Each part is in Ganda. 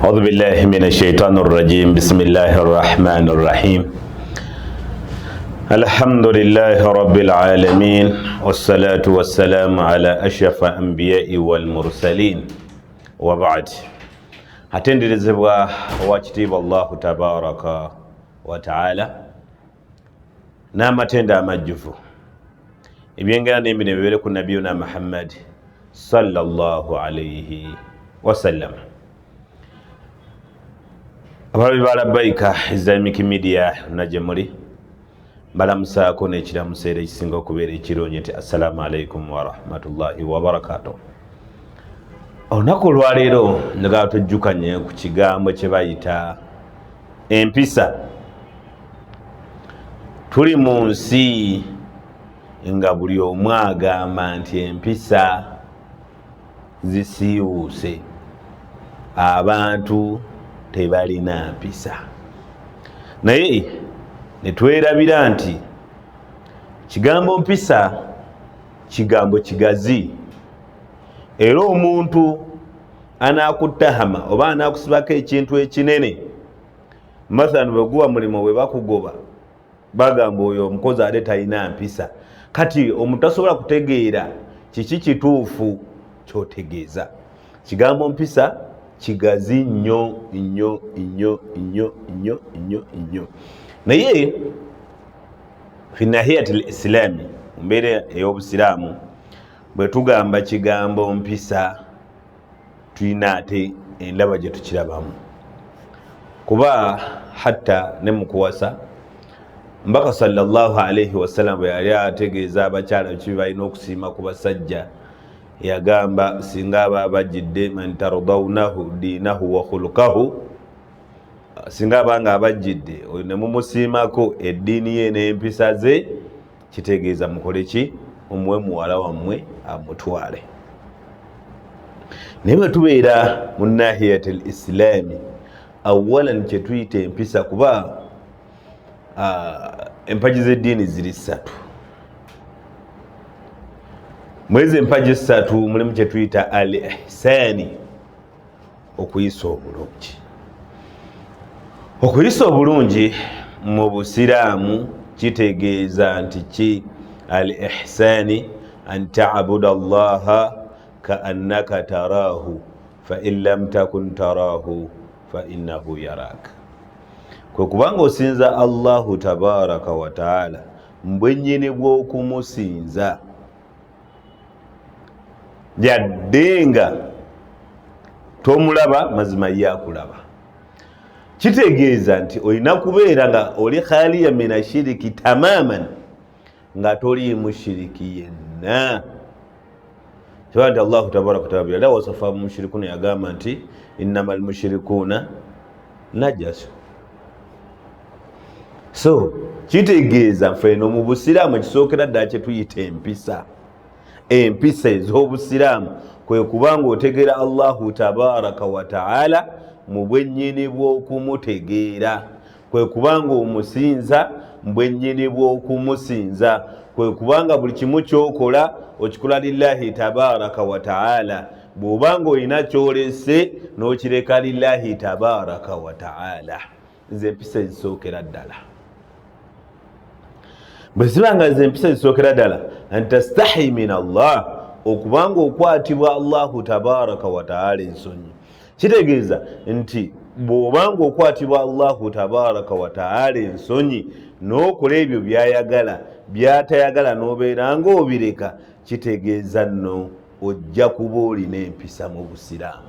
أعوذ بالله من الشيطان الرجيم بسم الله الرحمن الرحيم الحمد لله رب العالمين والصلاة والسلام على أشرف الأنبياء والمرسلين وبعد. Atenderezebwa owakitiibwa Allahu tabaraka wataala n'amatendo amajjuvu, ebyengera n'emirimu bibeere ku nabiyuna Muhammad sallallahu alaihi wasallam. Abalabi ba Labbaika Islamic Media na gye muli, balamusaako n'ekiramuso era ekisinga okubeera ekirungi nti assalaamu alaikum warahmatullahi wabarakatuh. Olunaku olwaleero njagala tujjukanye ku kigambo kye bayita empisa. Tuli mu nsi nga buli omu agamba nti empisa zisiiwuuse, abantu tebalina mpisa, naye ne twerabira nti kigambo mpisa kigambo kigazi, era omuntu anaakutahama oba anaakusibako ekintu ekinene, mathalan bwe guba mulimu, bwe bakugoba bagamba oyo omukozi ate talina mpisa. Kati omuntu tasobola kutegeera kiki kituufu kyotegeeza. Kigambo mpisa kigazi nnyo nnyo nnyo nnyo nnyo nnyo nnyo, naye fi nahiyati l islami, mu mbeera ey'obusiraamu, bwe tugamba kigambo mpisa tulina ate endaba gye tukirabamu, kuba hatta ne mu kuwasa, mbaka sallallahu alaihi wasallam bwe yali ategeeza abakyala biki balina okusiima ku basajja, yagamba singa aba abajjidde man tardaunahu diinahu wa khulukahu, singa aba nga abajjidde oyo ne mumusiimako eddiini ye n'empisa ze, kitegeeza mukole ki? Omuwe muwala wammwe amutwale. Naye bwe tubeera mu nahiyat l islaami, awalan kyetuyita empisa, kuba empagi z'eddiini ziri ssatu. Mwezi empagi essatu mulimu kyetuyita al ihsaani, okuyisa obulungi. Okuyisa obulungi mu busiraamu kitegeeza nti ki? Al ihsaani an tabuda allaha kaannaka taraahu fa in lam takun taraahu fa innahu yarak. Kwe kubanga osinza Allahu tabaraka wataala mbwennyini bw'okumusinza, yadde nga tomulaba, mazima ye akulaba. Kitegeeza nti olina kubeera nga oli khaliya mina shiriki tamaman, nga toliimu shiriki yenna. Kiba nti Allahu tabaraka wataala yali awasafa mushirikuuna, yagamba nti innama almushirikuuna najasu. So kitegeeza nfeno mu busiraamu ekisookera ddala kyetuyita empisa, empisa ez'obusiraamu kwe kubanga otegeera Allahu tabaraka wataala mu bwennyini bw'okumutegeera, kwe kubanga omusinza mu bwennyini bw'okumusinza, kwe kubanga buli kimu kyokola okikola lillahi tabaraka wataala. Bw'obanga olina kyolese n'okireka lillahi tabaraka wataala. Nze empisa ezisookera ddala bwe ziba nga ze empisa ezisookera ddala, antastahi min Allah, okubanga okwatibwa Allahu tabaraka wataala ensonyi. Kitegeeza nti bw'obanga okwatibwa Allahu tabaraka wataala ensonyi n'okola ebyo byayagala, byatayagala n'obeera ng'obireka, kitegeeza nno ojja kuba olina empisa mu busiraamu.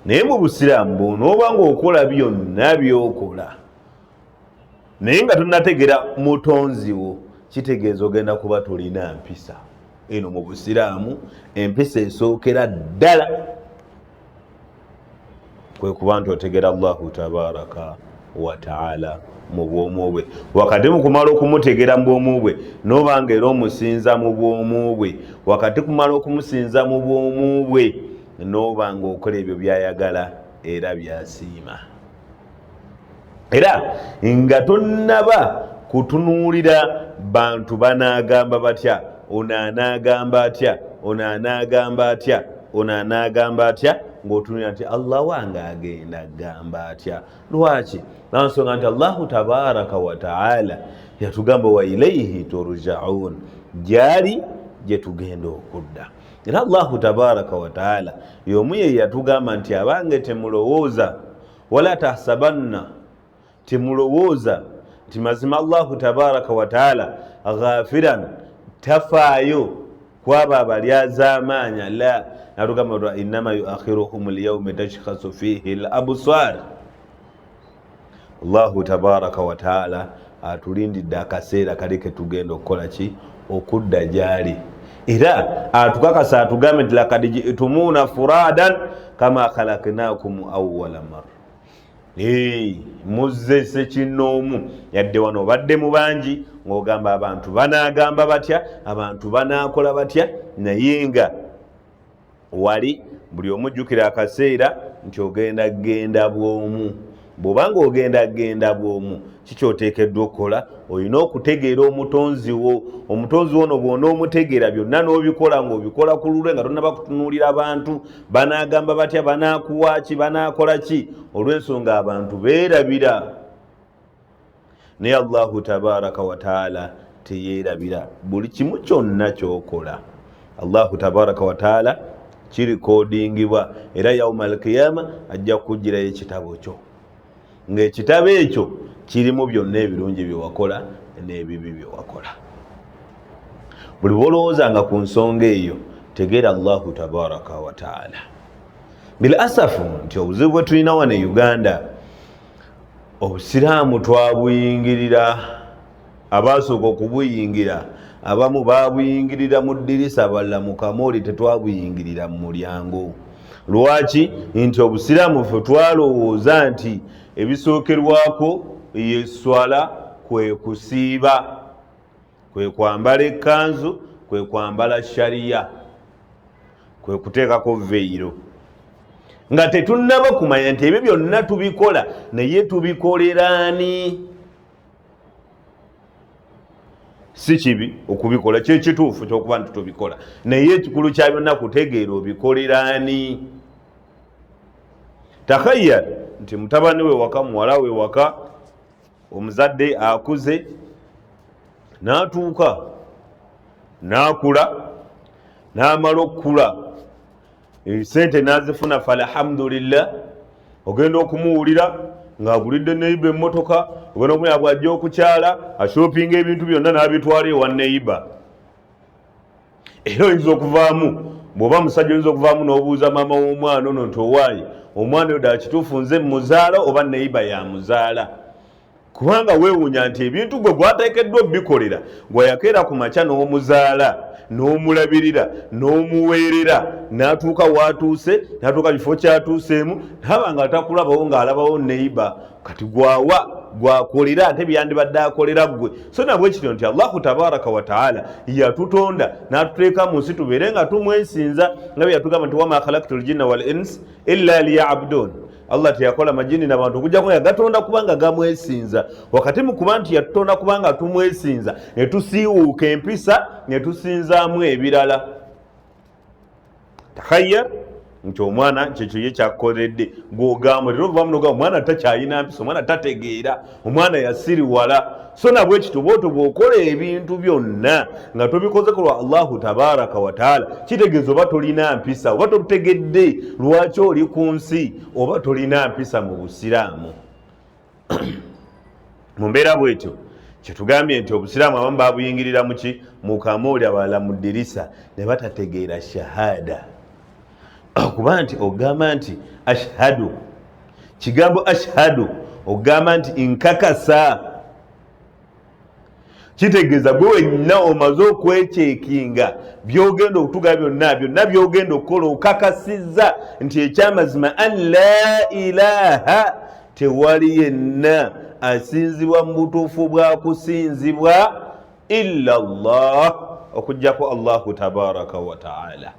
Naye mu busiraamu bw'onooba ng'okola byonna by'okola naye nga tonategera mutonzi wo, kitegeeza ogenda kuba tolina mpisa. Eno mu busiraamu empisa esookera ddala kwe kuba nti otegera Allahu tabaraka wataala mu bwomu bwe. Wakati mu kumala okumutegera mu bwomu bwe, noba nga era omusinza mu bwomu bwe. Wakati kumala okumusinza mu bwomu bwe, noba nga okola ebyo byayagala era byasiima, era nga tonnaba kutunuulira bantu banaagamba batya, ono anaagamba atya, ono anaagamba atya, ono anaagamba atya. ng'otunulira nti Allah wange agenda gamba atya. Lwaki? Nansonga nti Allahu tabaraka wataala yatugamba wa ilaihi turjaun, gyali gye tugenda okudda. Era Allahu tabaraka wataala y'omu ye yatugamba nti abange temulowooza, wala tahsabanna, temulowooza nti mazima Allahu tabaraka wataala ghafiran, tafaayo kwabo abalyazaamaanya. La, natugamba innama yuakhiruhum lyaumi tashkhasu fihi l absar. Allahu tabaraka wataala atulindidde akaseera kali ketugenda okukola ki? Okudda gyali. Era atukakasa atugambe nti lakad jitumuuna furadan kama khalaknakum awwala marra, muzze sekinnoomu. Yadde wano obadde mu bangi ng'ogamba abantu banaagamba batya, abantu banaakola batya, naye nga wali buli omujjukira akaseera nti ogenda genda bw'omu. Bw'obanga ogenda genda bw'omu, kikyoteekeddwa okukola? Olina okutegeera omutonzi wo. Omutonzi wo ono bw'onoomutegeera, byonna n'obikola ng'obikola ku lulwe, nga tonnaba kutunuulira bantu banaagamba batya, banaakuwa ki, banaakola ki, olw'ensonga abantu beerabira. Naye Allahu tabaraka wataala teyeerabira. Buli kimu kyonna kyokola Allahu tabaraka wataala kirikodingibwa, era yauma alkiyama ajja kukugirayo ekitabo kyo, ng'ekitabo ekyo kirimu byonna ebirungi byewakola n'ebibi byewakola. Buli bwolowoozanga ku nsonga eyo, tegeera Allahu tabaraka wataala. Bil asafu nti obuzibu bwe tulina wano e Uganda, obusiraamu twabuyingirira, abaasooka okubuyingira abamu babuyingirira mu ddirisa, abalala mu kamooli, tetwabuyingirira mu mulyango. Lwaki? Nti obusiraamu ffe twalowooza nti ebisookerwako yeswala, kwe kusiiba, kwe kwambala ekkanzu, kwe kwambala shariya, kwe kuteekako veyiro, nga tetunnaba kumanya nti ebyo byonna tubikola naye tubikoleraani. Si kibi okubikola, kyekituufu kyokuba nti tubikola, naye ekikulu kya byonna kutegeera obikoleraani. Takhayyar nti mutabani we waka, muwala we waka, omuzadde akuze n'atuuka n'akula n'amala okukula, sente n'azifuna, falhamdulillah. Ogenda okumuwulira ng'agulidde neyiba emmotoka, ogenda okumulira bw'ajja okukyala ashopinga ebintu byonna n'abitwala ewa neyiba. Era oyinza okuvaamu, bw'oba musajja oyinza okuvaamu n'obuuza maama w'omwana ono nti owaaye omwana oyo ddala kituufu nze muzaala oba neyiba yamuzaala? Kubanga weewuunya nti ebintu gwe gwateekeddwa obikolera, gwe yakeera ku makya n'omuzaala n'omulabirira n'omuweerera n'atuuka waatuuse, n'atuuka kifo kyatuuseemu, naaba nga takulabawo ng'alabawo neyiba. Kati gwawa gwakolera ate byandibadde akolera ggwe. So nabwe kityo nti Allahu tabaraka wataala yatutonda n'atuteeka mu nsi tubeere nga tumwesinza, nga bwe yatugamba nti wama khalaktu ljinna wal ins illa liyabudun. Allah teyakola majini nabantu okujjako yagatonda kubanga gamwesinza. Wakati mu kuba nti yatutonda kubanga tumwesinza, ne tusiiwuuka empisa ne tusinzaamu ebirala. Takhayyar nti omwana kyekyo ye kyakoledde, gwogamba era ovamu nogamba omwana takyalina mpisa, omwana tategeera, omwana yasiriwala. So nabwe kityo bwotyo bw'okola ebintu byonna nga tobikoze ku lwa Allahu tabaraka wataala, kitegeeza oba tolina mpisa, oba totegedde lwaki oli ku nsi, oba tolina mpisa mu busiraamu. Mu mbeera bwetyo kyetugambye nti obusiraamu abamu babuyingirira muki? Mu kamooli, abalala mu ddirisa, ne batategeera shahada. Okuba nti ogamba nti ashhadu, kigambo ashhadu ogamba nti nkakasa, kitegeeza gwe wenna omaze okwekyekinga byogenda okutuga byonna byonna byogenda okukola, okakasizza nti ekyamazima an la ilaha, tewali yenna asinzibwa mu butuufu bwa kusinzibwa illa Allah, okuggyako Allahu tabaraka wataala.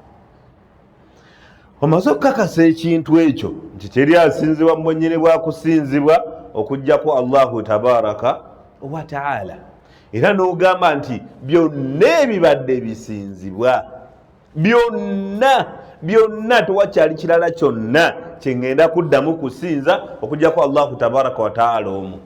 Omaze okukakasa ekintu ekyo nti teri asinzibwa mu bwennyini bwa kusinzibwa okuggyako Allahu tabaraka wataala, era n'ogamba nti byonna ebibadde bisinzibwa byonna Byonna tewakyali kirala kyonna kyeŋŋenda kuddamu kusinza okujjako Allahu tabaraka wataala omu.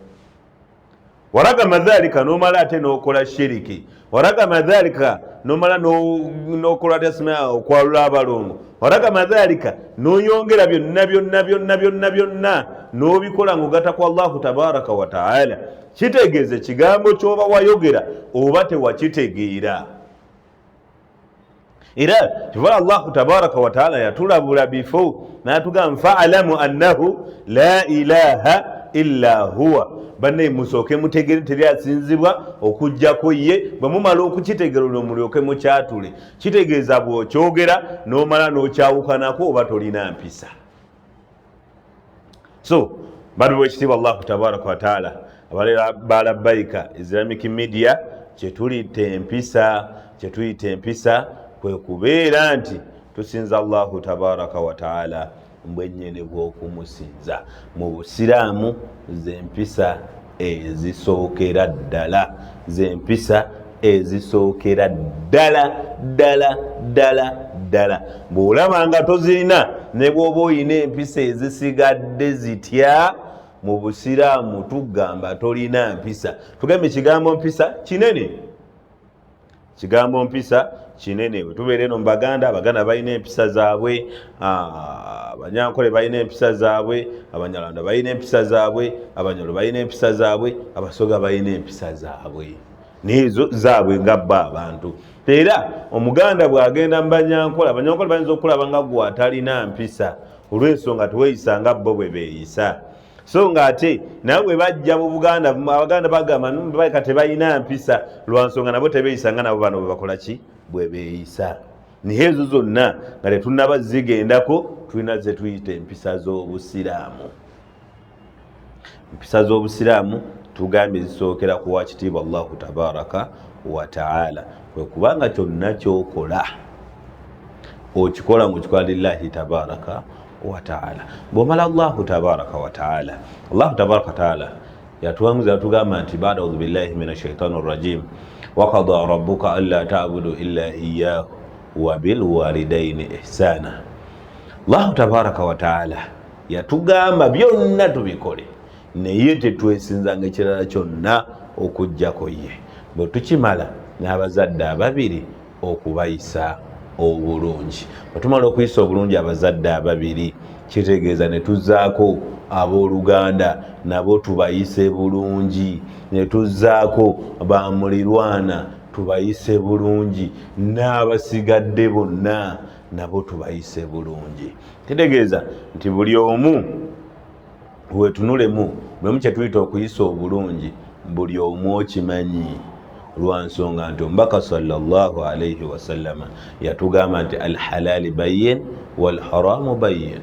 Waragama dhalika, nomala ate nokola shiriki. Waragama dhalika, nomala nokola tasma, okwalula abalongo. Waragama dhalika, noyongera byonna byonna byonna byonna byonna nobikola ngaogatta ku Allahu tabaraka wataala. Kitegeeza ekigambo kyoba wayogera oba tewakitegeera. Era kivala Allahu tabaraka wataala yatulabula bifo natugamba, faalamu annahu la ilaha illa huwa. Bannaye, musooke mutegere teri asinzibwa okugjako ye. Bwe mumala okukitegera, olwo mulyoke mukyatule. Kitegeeza bw'okyogera n'omala n'okyawukanako, oba tolina mpisa. So batu bwekitiibwa Allahu tabaraka wataala, abalera balabbaika Islamic Media, kyetuliyita empisa, kyetuyita empisa kwe kubeera nti tusinza Allahu tabaraka wataala mbwennyini bw'okumusinza. Mu busiraamu zempisa ezisookera ddala, zempisa ezisookera ddala ddala ddala ddala. Bw'olaba nga tozirina, ne bw'oba oyina empisa ezisigadde zitya, mu busiraamu tugamba tolina mpisa. Tugambe ekigambo mpisa kinene, kigambo mpisa kinene. Bwe tubeera eno mu Baganda, Abaganda balina empisa zaabwe, Abanyankole balina empisa zaabwe, Abanyarwanda balina empisa zaabwe, Abanyolo balina empisa zaabwe, Abasoga balina empisa zaabwe, nezo zaabwe nga bo abantu. Era Omuganda bw'agenda mu Banyankole, Abanyankole bayinza okulaba nga gwe atalina mpisa olw'ensonga teweeyisa nga bo bwe beeyisa. So nga ate nawe bwe bajja mu Buganda, Abaganda bagamba baleka tebalina mpisa lwa nsonga nabo tebeeyisa nga nabo bano bwe bakola ki, bwe beeyisa. Naye ezo zonna nga tetunnaba zigendako, tulina ze tuyita empisa z'obusiraamu. Empisa z'obusiraamu tugambye zisookera ku wakitiibwa Allahu tabaraka wataala, kwe kubanga kyonna kyokola okikola ngaokikola lillahi tabaraka wataala. Bwomala Allahu tabaraka wataala, Allahu tabaraka wataala yatuwanguza, yatugamba nti bada audhu billahi min ashaitani rajim, wakada rabuka anla tabudu illa iyahu wabilwalidaini ihsana. Allahu tabaraka wataala yatugamba byonna tubikole, naye tetwesinzanga ekirala kyonna okugjako ye. Bwe tukimala, n'abazadde ababiri okubayisa obulungi. Bwe tumala okuyisa obulungi abazadde ababiri, kitegeeza ne tuzzaako abooluganda, nabo tubayise bulungi, ne tuzzaako bamulirwana tubayise bulungi, n'abasigadde bonna nabo tubayise bulungi. Kitegeeza nti buli omu wetunulemu, buli omu kyetuyita okuyisa obulungi, buli omu okimanyi, lwa nsonga nti omubaka sallallahu alaihi wasallama yatugamba nti alhalali bayin walharamu bayin.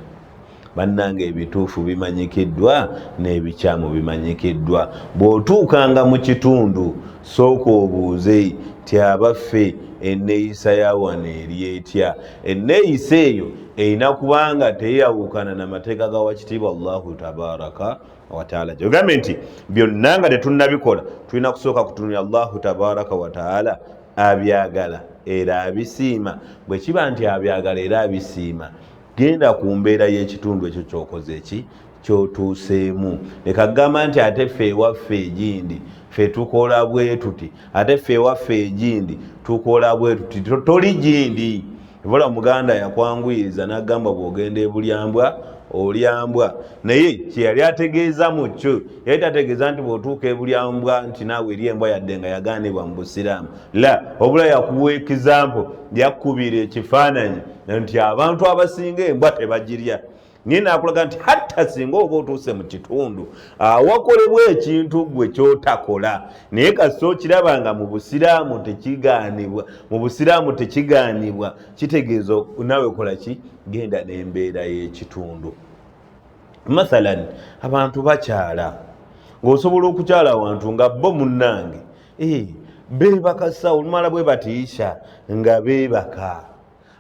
Bannanga, ebituufu bimanyikiddwa n'ebikyamu bimanyikiddwa. Bw'otuukanga mu kitundu, sooka obuuze ti abaffe, enneeyisa ya wano eri etya? Enneeyisa eyo erina kubanga teyawukana namateeka ga wakitiibwa Allahu tabaraka wataala. Gyogambe nti byonna nga tetunnabikola, tulina kusooka kutunulira Allahu tabaraka wataala abyagala era abisiima. Bwe kiba nti abyagala era abisiima, genda ku mbeera y'ekitundu ekyo kyokoze eki kyotuuseemu. Leka kugamba nti ate ffe ewaffe egindi ffe tukola bwe tuti, ate ffe ewaffe egindi tukola bwe tuti. Toli gindi ebola. Omuganda yakwanguyiriza n'agamba bw'ogenda ebulyambwa olyambwa, naye kyeyali ategeeza mu kyo, yali tategeeza nti bw'otuuka ebulyambwa nti naawe eri embwa, yadde nga yagaanibwa mu busiraamu. La, wabula yakuwa example, yakubira ekifaananyi nti abantu abasinga embwa tebagirya, naye nakulaga nti hatta singa oba otuuse mu kitundu awakolebwa ekintu gwe kyotakola, naye kasita okiraba nga mu busiraamu tekigaanibwa, mu busiraamu tekigaanibwa, kitegeeza naawe kola ki? Genda n'embeera y'ekitundu. Mathalan, abantu bakyala, ng'osobola okukyala awantu nga bo munnange beebakasa olumala bwe batiisha nga beebaka.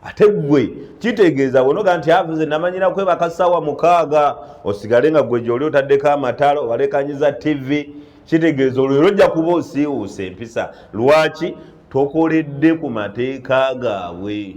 Ate gwe kitegeeza bwonoga nti avuze namanyira kwebaka ssaawa 6, osigale nga gwe gyoli otaddeko amataala, obalekanyiza TV, kitegeeza olwo era ojja kuba osiiwuusa empisa. Lwaki tokoledde ku mateeka gaabwe?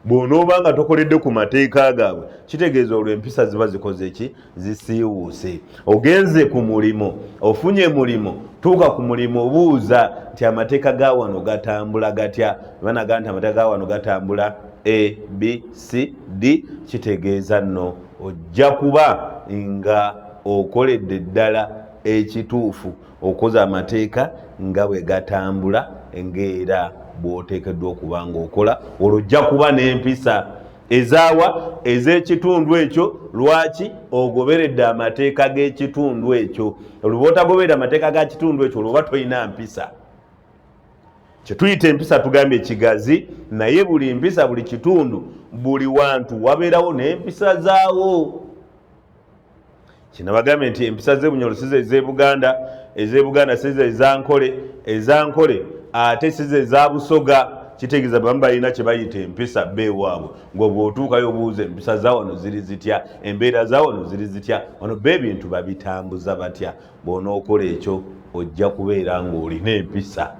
Bw'onooba nga tokoledde ku mateeka gaabwe, kitegeeza olwo empisa ziba zikoze ki? Zisiiwuuse. Ogenze ku mulimu, ofunye mulimu, tuuka ku mulimu obuuza nti amateeka ga wano gatambula gatya? Banaga nti amateeka ga wano gatambula A, B, C, D, kitegeeza nno ojja kuba nga okoledde ddala ekituufu, okoze amateeka nga bwe gatambula ng'era bw'oteekeddwa okuba ng'okola, olwo ojja kuba n'empisa ezaawa ez'ekitundu ekyo. Lwaki ogoberedde amateeka g'ekitundu ekyo? Olwo bw'otagoberera amateeka ga kitundu ekyo, olwo oba tolina mpisa. Kyetuyita empisa tugambye kigazi, naye buli mpisa, buli kitundu, buli wantu wabeerawo n'empisa zaawo. Kinabagambye nti empisa z'eBunyoro size ez'eBuganda, ez'eBuganda size ezaNkole, ezaNkole ate size ezaBusoga. Kitegeeza bamu balina kye bayita empisa beewaabwe, nga bw'otuukayo obuuza empisa za wano ziri zitya, embeera za wano ziri zitya, wano be ebintu babitambuza batya. Bw'onookola ekyo ojja kubeera ng'olina empisa,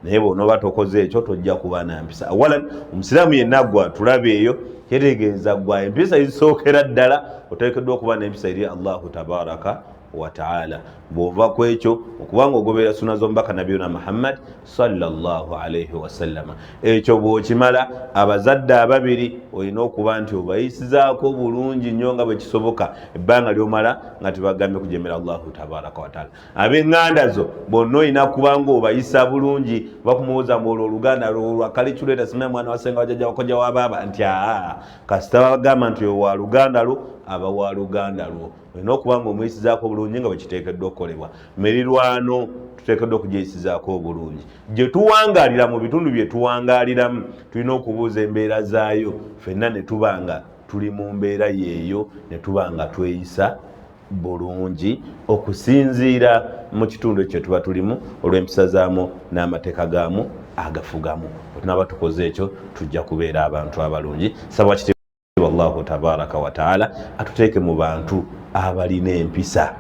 naye bw'onooba tokoze ekyo tojja kuba na mpisa. Awalan omusiraamu yenna gwa tulaba eyo, kyetegeeza gwa empisa ezisookera ddala oteekeddwa okuba n'empisa eri Allahu tabaraka wataala. Bw'ova ku ekyo, okuba nga ogoberera suna z'omubaka nabiyuna Muhammad sallallahu alaihi wasallama, ekyo bw'okimala, abazadde ababiri olina okuba nti obayisizaako bulungi nnyo nga bwe kisoboka ebbanga ly'omala nga tebagambye kujemera Allahu tabaraka wataala. Ab'eŋŋanda zo bonna olina kuba nga obayisa bulungi, bakumuwoza mbu olwo oluganda lwa kaliculeta, simanya mwana wa senga wajajja wakojja wa baaba, nti aa kasita bagamba nti oyo wa luganda lwo, aba wa luganda lwo, olina okuba nga omuyisizaako obulungi nga bwe kiteekeddwa okukolebwa. Mirirwano tuteekeddwa okugyeyisizaako obulungi. Gye tuwangaalira, mu bitundu bye tuwangaaliramu, tulina okubuuza embeera zaayo ffenna ne tuba nga tuli mu mbeera yeeyo, ne tuba nga tweyisa bulungi okusinziira mu kitundu ekyo tuba tulimu olw'empisa zaamu n'amateeka gaamu agafugamu. Bwe tukoze ekyo tujja kubeera abantu abalungi. Saba kitiibwa Allahu tabaraka wataala atuteeke mu bantu abalina empisa,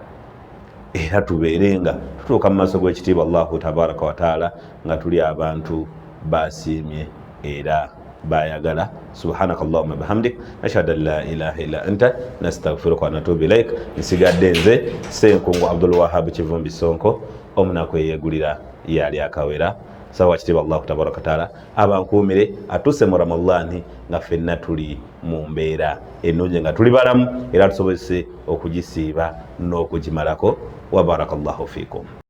era tubeere nga tutuuka mu maaso g'ekitiibwa Allahu tabaraka wataala nga tuli abantu basiimye era bayagala. Subhanaka allahuma bihamdik, nashhadu an la ilaha illa anta, nastaghfiruka wa natubu ilaik. Nsigadde nze Senkungu Abdul Wahab Kivumbi Sonko, omunaku eyegulira yali akawera. Sawa kitiibwa Allahu tabaraka wataala abankuumire, atuuse mu Ramadhani nga ffenna tuli mu mbeera ennungi, nga tuli balamu, era tusobozese okugisiiba n'okugimalako. Wa barakallahu fikum.